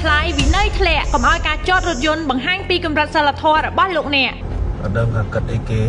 ថ្លៃវិន័យធ្លាក់កុំឲ្យការចតរថយន្តបង្ហាញពីកម្រិតសីលធម៌របស់លោកអ្នក អត់ដឹងថាគិតអីគេ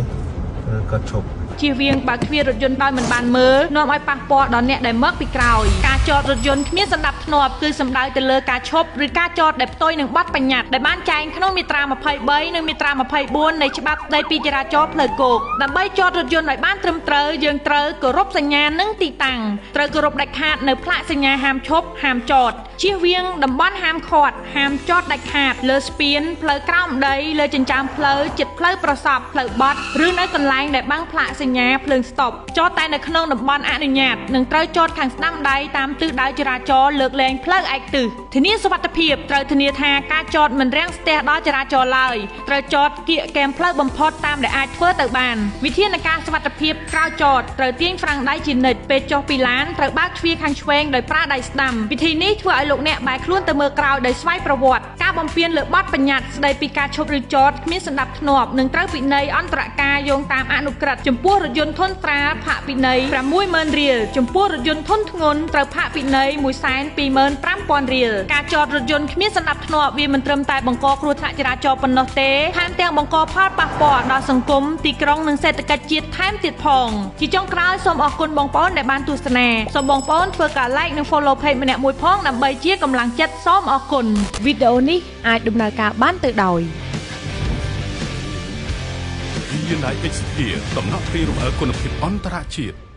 គាត់ឈប់ ជៀសវាងបើកទ្វាររថយន្តដោយមិនបានមើលនាំឲ្យប៉ះពាល់ដល់អ្នកដែលមកពីក្រោយការចតរថយន្តគ្មានសណ្ដាប់ធ្នាប់គឺសំដៅទៅលើការឈប់ឬការចតដែលផ្ទុយនឹងបទបញ្ញត្តិដែលបានចែងក្នុងមាត្រា23និងមាត្រា24នៃច្បាប់ស្តីពីចរាចរណ៍ផ្លូវគោកដើម្បីចតរថយន្តឲ្យបានត្រឹមត្រូវយើងត្រូវគោរពសញ្ញានិងទីតាំងត្រូវគោរពដាច់ខាតនៅផ្លាកសញ្ញាហាមឈប់ហាមចតជៀសវាងតំបន់ហាមឃាត់ហាមចតដាច់ខាតលើស្ពានផ្លូវក្រោមដីលើចិញ្ចើមផ្លូវជិតផ្លូវប្រសពផ្លូវបត់ឬនៅកន្លែងដែលបាំងផ្លាកសញ្ញាភ្លើងស្តុបចតតែនៅក្នុងតំបន់អនុញ្ញាតនិងត្រូវចតខាងស្ដាំដៃតាមទិសដៅចរាចរណ៍លើកលែងផ្លូវឯកទិសធានាសុវត្ថិភាពត្រូវធានាថាការចតមិនរាំងស្ទះដល់ចរាចរណ៍ឡើយត្រូវចតគៀកគែមផ្លូវបំផុតតាមដែលអាចធ្វើទៅបានវិធានការសុវត្ថិភាពក្រោយចតត្រូវទាញហ្វ្រាំងដៃជានិច្ចពេលចុះពីឡានត្រូវបើកទ្វារខាងឆ្វេងដោយប្រើដៃស្ដាំវិធីនេះធ្វើឲ្យលោកអ្នកបែរខ្លួនទៅមើលក្រោយដោយស្វ័យប្រវត្តិការបំពានលើបទបញ្ញត្តិស្តីពីការឈប់ឬចតគ្មានសណ្ដាប់ធ្នាប់នឹងត្រូវពិន័យអន្តរការយោងតាមអនុក្រឹត្យចំពោះរថយន្តធុនត្រាលផាកពិន័យ60000រៀលចំពោះរថយន្តធុនធ្ងន់ត្រូវផាកពិន័យ125,000រៀលការចតរថយន្តគ្មានសណ្ដាប់ធ្នាប់វាមិនត្រឹមតែបង្កគ្រោះថ្នាក់ចរាចរណ៍ប៉ុណ្ណោះទេថែមទាំងបង្កផលប៉ះពាល់ដល់សង្គមទីក្រុងនិងសេដ្ឋកិច្ចជាតិថែមទៀតផងជាចុងក្រោយសូមអរគុណបងប្អូនដែលបានទស្សនាសូមបងប្អូនធ្វើការ like និង follow page ម្នាក់មួយផងដើម្បីជាកម្លាំងចិត្តសូមអរគុណវីដេអូនេះអាចដំណើរការបានទៅដោយ Hyundai Xperia ដំណក់ពីរំអើគុណភាពអន្តរជាតិ។